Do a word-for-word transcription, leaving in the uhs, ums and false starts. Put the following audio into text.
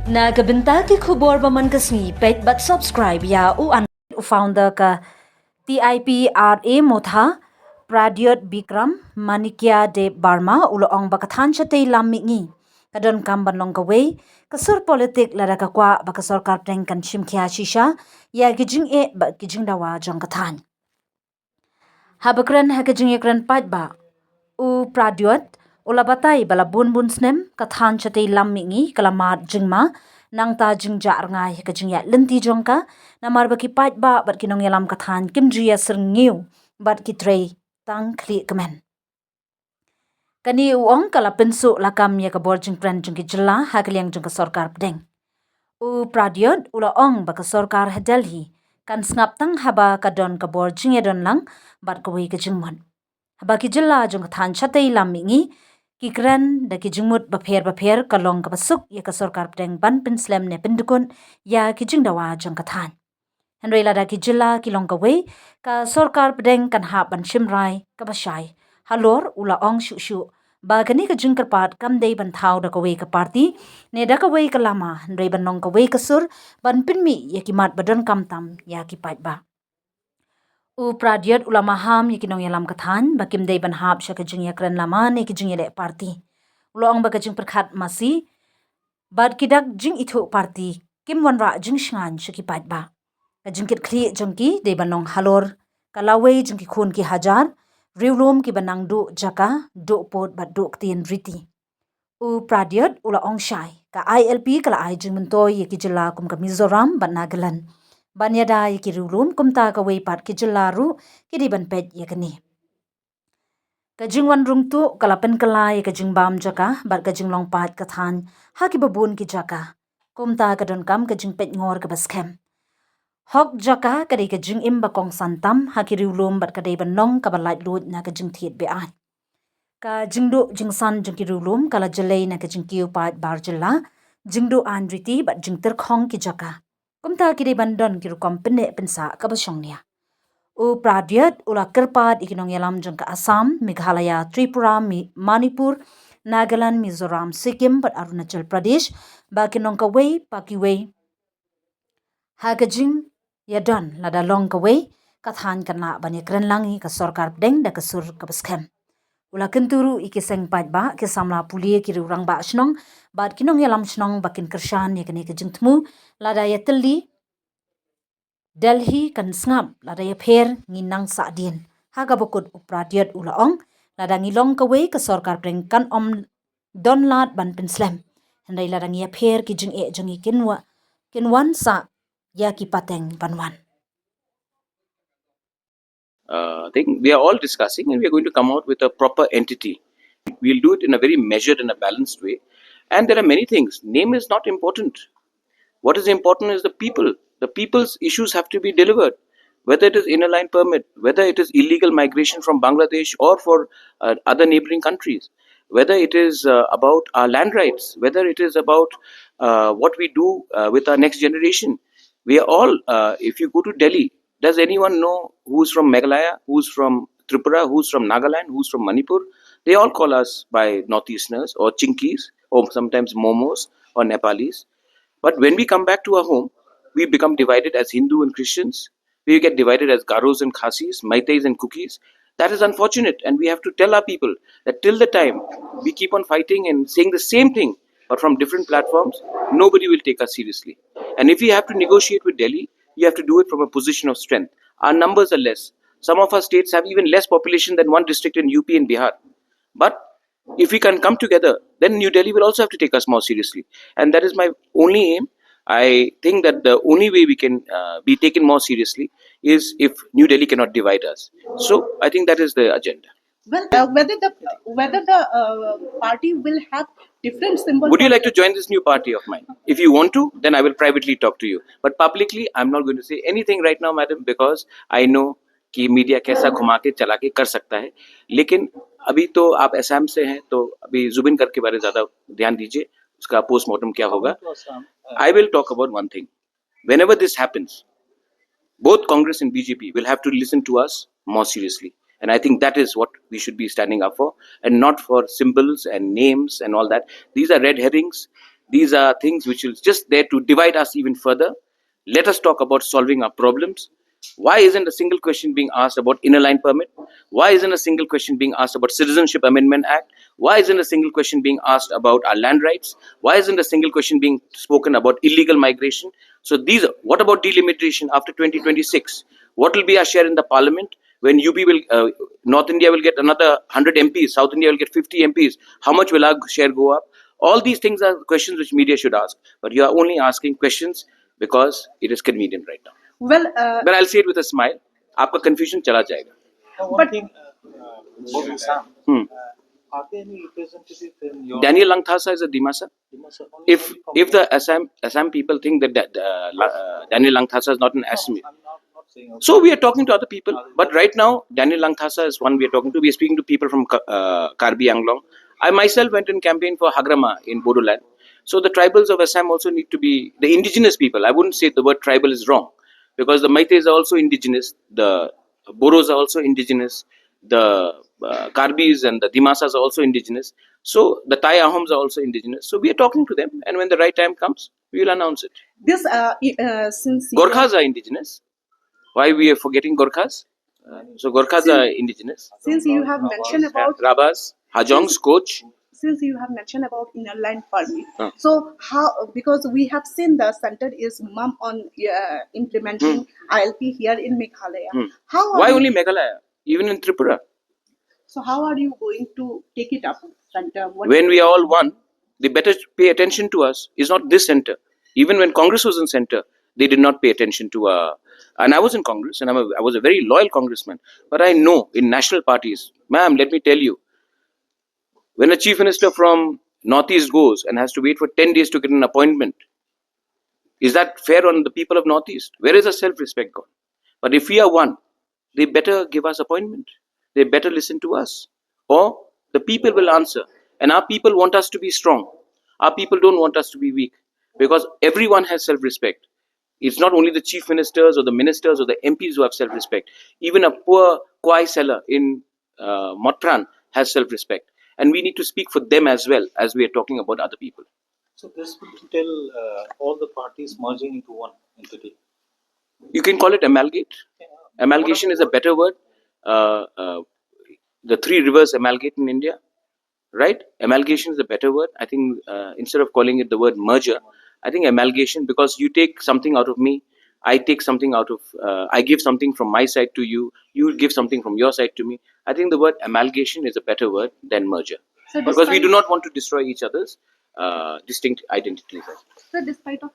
Na ka bynta ki khubor ba man ka sngi, peit bad subscribe ïa u an u founder ka T I P R A Motha, Pradyot Bikram Manikya Deb Barma u la ong ba ka thaiñ shatei lam mihngi ka donkam ban long kawei ka sur politik lada ka kwah ba ka sorkar pdeng kan shim khia shisha ïa ki jingeh bad ki jingdawa jong ka thaiñ. Haba kren ha ka jingïakren paidbah, u Pradyot u la batai ba la bun bun snem ka thaiñ shatei lam mihngi ka la mad jingma, nangta jingjah rngai ha ka jingïaid lynti jong ka, namar ba ki paidbah bad ki nongïalam ka thaiñ kim ju ïasyrngiew bad ki trei tang khlieh kmen. Kane u ong ka la pynsuh lakam ïa ka bor jingkren jong ki jylla ha ka liang jong ka sorkar pdeng. U Pradyot u la ong ba ka sorkar ha Delhi kan sngap tang haba ka don ka bor jingïadon lang bad kawei ka jingmut. Haba ki jylla jong ka thaiñ shatei lam mihngi ki kren da ki jingmut bapher bapher, ka long kaba suk ïa ka sorkar pdeng ban pynslem ne pyndukut ïa ki jingdawa jong ka thaiñ. Hynrei lada ki jylla ki long kawei, ka sorkar pdeng kan hap ban shim rai kaba shai. Halor u la ong shuh shuh ba kane ka jingkyrpad kam dei ban thaw da kawei ka parti ne da kawei ka lama, hynrei ban long kawei ka sur ban pynmih ïa ki mat ba donkam tam ïa ki paidbah. U Pradyot u la maham ïa ki nongïalam ka thaiñ ba kim dei ban hap sha ka jingïakren lama ne ki jingïaleh parti. U la ong ba ka jingpyrkhat masi bad ki dak jingithuh parti kim wanrah jingshngaiñ sha ki paidbah. Ka jingkitkhlieh jong ki dei ban long halor ka lawei jong ki khun ki hajar riewlum kiba nang duh jaka, duh pud bad duh ktien riti. U Pradyot u la ong shai, ka I L P ka la ai jingmyntoi ïa ki jylla kum ka Mizoram bad Nagaland ban ïada ïa ki riewlum, kumta kawei pat ki jylla ruh ki dei ban peit ïa kane. Ka jingwan rung tuh ka la pynkylla ïa ka jingbam jaka bad ka jinglong paid ka thaiñ ha kiba bun ki jaka. Kumta ka donkam ka jingpeitngor kaba skhem. Hok jaka ka dei ka jingim ba kongsan tam ha ki riewlum bad ka dei ban long kaba laitluid na ka jingthied beaiñ. Ka jingduh jingsan jong ki riewlum ka la jyllei na ka jingkiew paid bar jylla, jingduh aiñ riti bad jingtyrkhong ki jaka. Kumta ki dei ban don ki rukom pynneh pynsah kaba shongnia. U Pradyot u la kyrpad ïa ki nongïalam jong ka Assam, Meghalaya, Tripura, Mi-, Manipur, Nagaland, Mizoram, Sikkim bad Arunachal Pradesh ba kin long kawei pa kiwei ha ka jingïadon, lada long kawei ka thaiñ kan lah ban ïakren lang ïa ka sorkar pdeng da ka sur kaba skhem. U la kyntu ruh ïa ki seng paidbah, ki samla pule, ki riew rangbah shnong bad ki nongïalam shnong ba kin kyrshan ïa kane ka jingthmu, lada ïatylli Delhi kan sngap, lada ïapher ngi nang sahdien. Ha kaba kut u Pradyot u la ong, lada ngi long kawei ka sorkar pdeng kan ym don lad ban pynslem. Hynrei lada ngi ïapher ki jingeh jong ngi kin wa-, kin wan sah ïa ki pateng ban wan. Uh, I think we are all discussing and we are going to come out with a proper entity. We'll do it in a very measured and a balanced way. And there are many things. Name is not important. What is important is the people. The people's issues have to be delivered. Whether it is inner line permit, whether it is illegal migration from Bangladesh or for uh, other neighboring countries, whether it is uh, about our land rights, whether it is about uh, what we do uh, with our next generation. We are all, uh, if you go to Delhi, does anyone know who's from Meghalaya, who's from Tripura, who's from Nagaland, who's from Manipur? They all call us by Northeasterners or Chinkies or sometimes Momos or Nepalis. But when we come back to our home, we become divided as Hindu and Christians. We get divided as Garos and Khasis, Meiteis and Kukis. That is unfortunate, and we have to tell our people that till the time we keep on fighting and saying the same thing, but from different platforms, nobody will take us seriously. And if we have to negotiate with Delhi, you have to do it from a position of strength. Our numbers are less. Some of our states have even less population than one district in U P and Bihar. But if we can come together, then New Delhi will also have to take us more seriously. And that is my only aim. I think that the only way we can uh, be taken more seriously is if New Delhi cannot divide us. So I think that is the agenda. Well, uh, whether the whether the uh, party will have different symbol. Would you like to join this new party of mine? If you want to, then I will privately talk to you. But publicly, I'm not going to say anything right now, madam, because I know कि मीडिया कैसा घुमा के चला के कर सकता है. लेकिन अभी तो आप असम से हैं, तो अभी जुबिन गर्ग के बारे में ज्यादा ध्यान दीजिए, उसका पोस्टमार्टम क्या होगा. I will talk about one thing. Whenever this happens, both Congress and B J P will have to listen to us more seriously. And I think that is what we should be standing up for, and not for symbols and names and all that. These are red herrings. These are things which is just there to divide us even further. Let us talk about solving our problems. Why isn't a single question being asked about inner line permit? Why isn't a single question being asked about Citizenship Amendment Act? Why isn't a single question being asked about our land rights? Why isn't a single question being spoken about illegal migration? So these, what about delimitation after twenty twenty-six? What will be our share in the parliament when U P will, uh, North India will get another hundred M Ps, South India will get fifty M Ps? How much will our share go up? All these things are questions which media should ask, but you are only asking questions because it is convenient right now. Well, uh, But I'll say it with a smile. आपका confusion चला जाएगा. Now, one But- thing, uh, uh, Bodu Sam, Hmm. uh, are there any representative in your Daniel Langthasa is a Dimasa. Dimasa? If if the Assam Assam people think that, that uh, La- uh, Daniel Langthasa is not an Assami, I'm not, not saying. So we are talking to other people. But right now, Daniel Langthasa is one we are talking to. We are speaking to people from Ka- uh, Karbi Anglong. I myself went and campaigned for Hagrama in Bodoland. So the tribals of Assam also need to be, the indigenous people. I wouldn't say the word tribal is wrong, because the Meiteis are also indigenous. The Bodos are also indigenous. The uh, Karbis and the Dimasas are also indigenous. So the Tai Ahoms are also indigenous. So we are talking to them, and when the right time comes, we will announce it. This, uh, i- uh, since you- Gorkhas are indigenous. Why we are forgetting Gorkhas? Uh, so Gorkhas are indigenous. Since you have mentioned about Rabas, Hajongs, Koch. Since you have mentioned about inner line permit, Huh. So how, because we have seen the center is mum on uh, implementing I L P here in Meghalaya. Hmm. How are Why you- only Meghalaya? Even in Tripura. So how are you going to take it up, center? What When we are all one, they better pay attention to us. It's not this center. Even when Congress was in center, they did not pay attention to. Uh, and I was in Congress, and I'm a, I was a very loyal congressman. But I know in national parties, ma'am, let me tell you, when a chief minister from Northeast goes and has to wait for ten days to get an appointment, is that fair on the people of Northeast? Where is the self-respect gone? But if we are one, they better give us appointment. They better listen to us. Or the people will answer. And our people want us to be strong. Our people don't want us to be weak. Because everyone has self-respect. It's not only the chief ministers or the ministers or the M Ps who have self-respect. Even a poor kwai seller in uh, Motphran has self-respect. And we need to speak for them as well as we are talking about other people. So this will entail uh, all the parties merging into one entity. You can call it amalgate. Amalgamation is a better word. Uh, uh, the three rivers amalgate in India, right? Amalgamation is a better word. I think uh, instead of calling it the word merger, I think amalgamation, because you take something out of me, I take something out of, uh, I give something from my side to you, you give something from your side to me. I think the word amalgamation is a better word than merger. So Because we despite- do not want to destroy each other's uh, distinct identities. So despite of